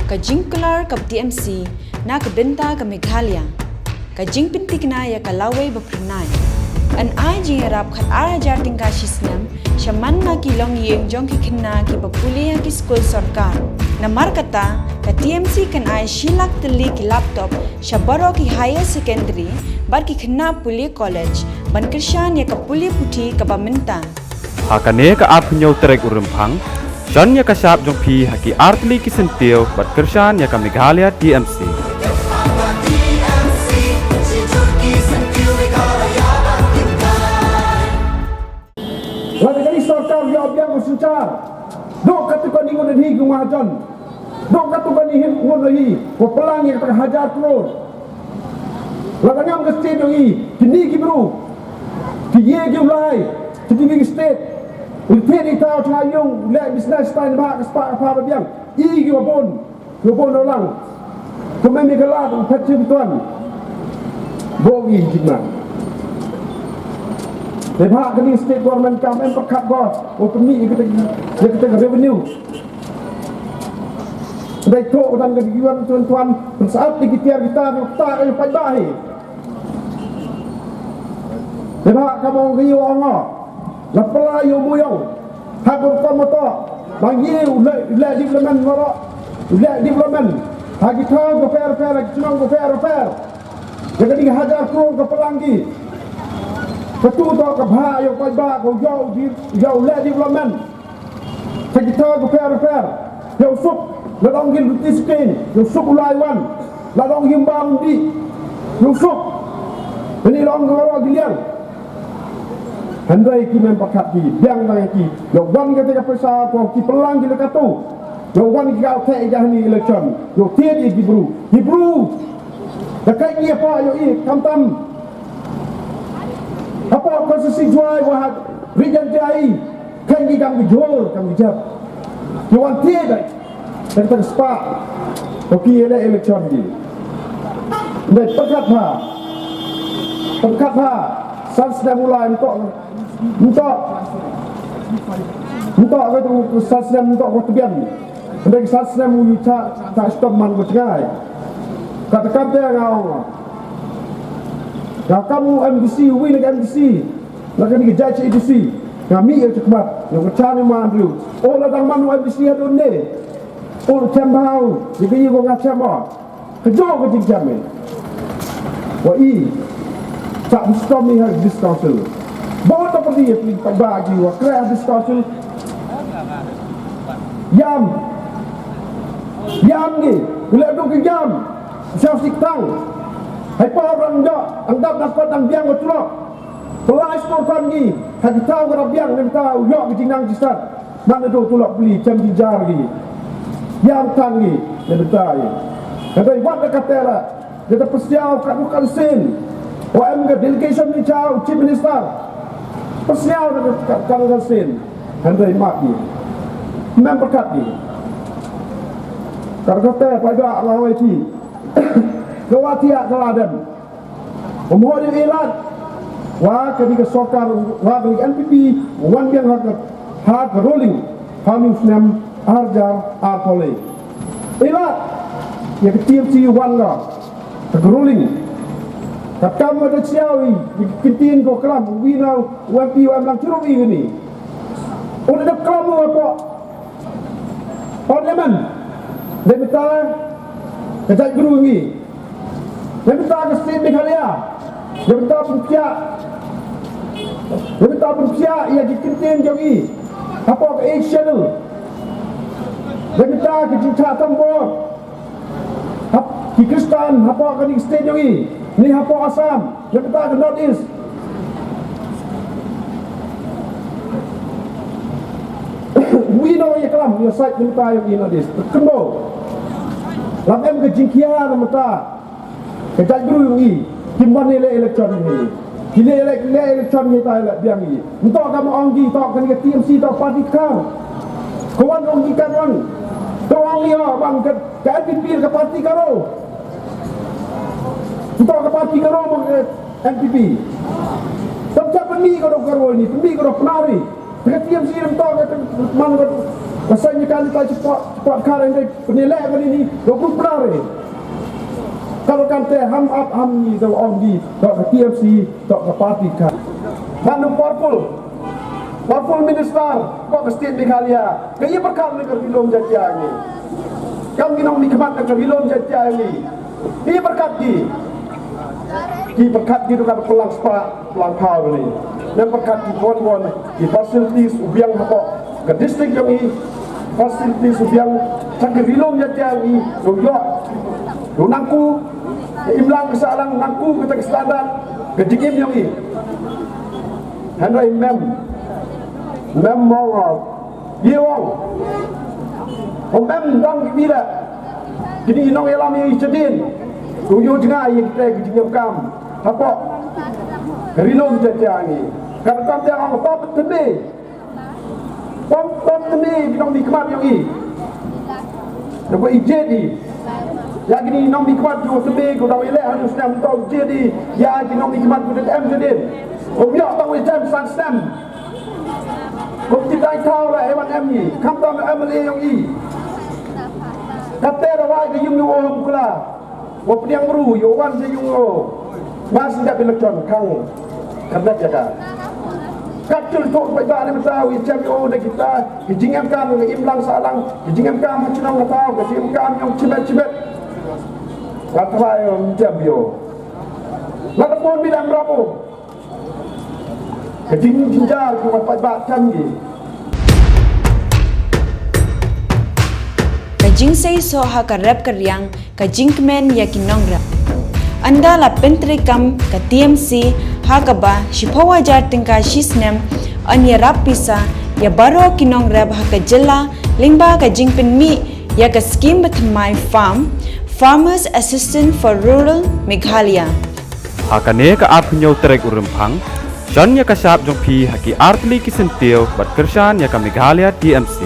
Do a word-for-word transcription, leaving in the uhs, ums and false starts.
Ka jingkular ka T M C na ka bynta ka Meghalaya. Ka jingpyntikna ya ka lawei ba phyrnai. Yn ai jingyarap khat ar hajar tyngka shi snem sha man na ki longïing jong ki khynnah kiba pule ha ki skul sorkar. Namar kata, ka T M C kan ai shi lak tylli ki laptop sha baroh ki higher secondary bad ki khynnah pule college ban kyrshan ya ka pule puthi kaba mynta. Ha kane ka arphew hynñiew tarik u Rymphang, shon ya ka shap jong phi ha ki artylli ki syntiew bad kyrshan ya ka Meghalaya T M C. Lada kani sorkar yoh biang u synchar, dooh katu kani ngut hi ki mahajon. Dooh katu kani hi ngut hi, wa pynlang ya kata ka hajar klur. Lada ngam ka state yong i, kini ki bru, ki ye ki u lai, ki ki state. U thied i thaw chwa yung, leh business tai na ka spah ka pha ba biang. I ki wa bun, ki wa bun u lang. Ka mem i ka lad, u phet chi tuan. Bok i jingman. Te bha kani state government kam em pyrkhat ko, u pynmih i kata, i kata revenue. Dei thok u dang ka yuan tuan tuan, pynsaad di ki tiar ki tar, u ta ka paidbah hi. Dei bha ka mong ka yu ong o. La pla yu muyong. Ha bor ko moto. Bang ye u leh, u leh development waroh. U leh development. Ha ki thaw ka pher pher, ha ki chnong ka pher pher. Ya kani ka hajar klur ka pynlang ki. Katu to ka bha yow paidbah ko yow di, yow leh development. Sa ki thaw ka pher pher. Yow suk, la dong ki luti skin, yow suk u lai wan. La dong ki mbam di, yow suk. Ini dong ka waroh ki liang. Hynrei ki mem pyrkhat ki, biang dang ki. Yow wan kata ka pisa ko ki pynlang ki la katu. Yow wan ki ka theh i ka hani election. Yow thied i ki bru. Ki bru. Da kai ki apa yow i, kam tam. Apa ko si si juai wa ha, region te ai. Kan ki kam ki jhur, kam ki jap. Ki wan thied dai. Kan ka spah. Ko ki ele election ki. Dei pyrkhat bha. Pyrkhat bha. San snem u lai ntok. Ntok. Ntok ko tu san snem ntok ko tu biang. Dei san snem u cha, cha stop man ko tngai. Kata kata nga ong. Nga kam u M D C, wi na ka M D C. La kani ka judge A D C, nga mih ya chakmat, ya ka chan ma Andrew. O la dang man wa M D C ya don ne. O la chem bau, ya ka i ko nga chem o. Ka jo ka jing chem e. Wa i, sa bu stom i ha District Council. Bo ta perdi ya pli pa ba ji wa kre ha District Council. Yam. Yam ni, bila du ka yam. Sa sik tang. Hai pa orang jo, ang dap dapat ang biang ko tulok. Pynlait skur kan ki, ha ki thaw ka rabiang, ne mynta u yoh ki jingnang jisat. Man da dooh tulop pli, chem jingjar ki. Yam tang ki, ne mynta i. Ka dei wat da ka tera, da da pyrsiaw ka du kan sin. O em ka delegation ni chaw, Chief Minister. Pyrsiaw da ka, ka, ka kan sin. Hynrei map ki. Mem pyrkhat ki. Ka da ka tera, pa da la wai ti. Ka wa ti a ka la dem. Pynmih i lad wa kani ka sorkar, wa kani ka N P P, wan biang ha ka, ha ka rolling, ha u snem ar hajar arphaw le. I lad, ya ka T M C wan ka, ha ka rolling. Ka kam wa da chiaw i, ya ka kyntien ko klam, wi na, wa M P wa em lang churuk i ni. U da dep klam wa po, Parliament, da mynta ka jaitbru ngi. Da mynta ka State Meghalaya. Da mynta pynpia. Da mynta pynpia ya ki kyntien jong i. Hapoh ka Eighth Schedule. Da mynta ka jingchah tambor. Hap, ki Khristan, hapoh kani ka state jong i. Ni hapoh Assam. Mynta ka North East. Wi no ya klam, ya sait mynta ya i North East. Kynmaw. Lam em ka jingkhia na mynta. Ka jaitbru i. Kim wan ele election ni. Ki le ele, le election ni ta ele biang i. Ntok ka ma ong ki, tok kani ka T M C, tok party kar. Ka wan ong ki ka wan. Ka ong i o, wan ka, ka N P P ka party karo. Ntok ka party karo ma ka N P P. Tam cha pynmih ko dok karo ni, pynmih ko dok pynari. Ka T M C ntok ka man ko. Ka seiñ ya ka ni tai support, support ka reng dei pynileh ka ni ni, do group bra re. Ka lo kam te ham ap ham ni do ong di, do ka T M C, do ka party ka. Manu powerful, powerful minister, ko ka state Meghalaya, ka i pyrkhat ni ka ri lum Jaiñtia ni. Kam ki nongmihkhmat ka ri lum Jaiñtia ni. Ki pyrkhat ki. Ki pyrkhat ki tu ka pynlang spah, pynlang phaw ni. Nang pyrkhat ki kon kon, ki facilities u biang hapoh ka district yong i. Facilities u biang, sa ki ri lum Jaiñtia yong i, u yoh. U nangku, ka imlang ka sahlang, nangku ka ta ka standard, ka jingim yong i. Hynrei mem, mem mong o. Ye ong. O mem dang ki bira. Kini nongyalam i chadien. U yoh jngai ye kita ki jingim kam. Hapoh ka ri lum Jaiñtia ni. Ka kam te ong pop tene. Pop, pop tene ki nongmihkhmat yong i. Da ko i jedi. Ya kini nongmihkhmat yoh tene ko da i leh ha u snem to jedi. Ya ki nongmihkhmat ko da em jedi. Ko yoh to i jem san snem. Ko ti dai thaw la e wan em i. Kam to em le yong i. Ka te da wai ka yung yoh o hum kula. Wa pdiang bru, yoh wan se yung o. Mas da bi la chon khang. Ka da ya ka. Ka chul to ba ba ne mata wi cham yoh o da kita. Ki jingim kam ki imlang sahlang. Ki jingim kam ha chnong ka thaw, ki jingim kam yong chibet chibet. Ka thaw yong cham yoh. La da pon bi dam rabo. Ka jingjynjar ka wan paidbah kam ki. Ka jingseisoh ha ka rep ka riang, ka jingkmen ya ki nongrep. Ynda la pyntreikam ka T M C ha kaba shiphaw hajar tyngka shi snem, yn yarap pisa ya baroh ki nongrep ha ka jylla lyngba ka jingpynmih ya ka skim ba thymmai farm, Farmers Assistance for Rural Meghalaya. Ha kane ka arphew hynñiew tarik u Rymphang, shon ya ka shap jong phi ha ki artylli ki syntiew bad kyrshan ya ka Meghalaya T M C.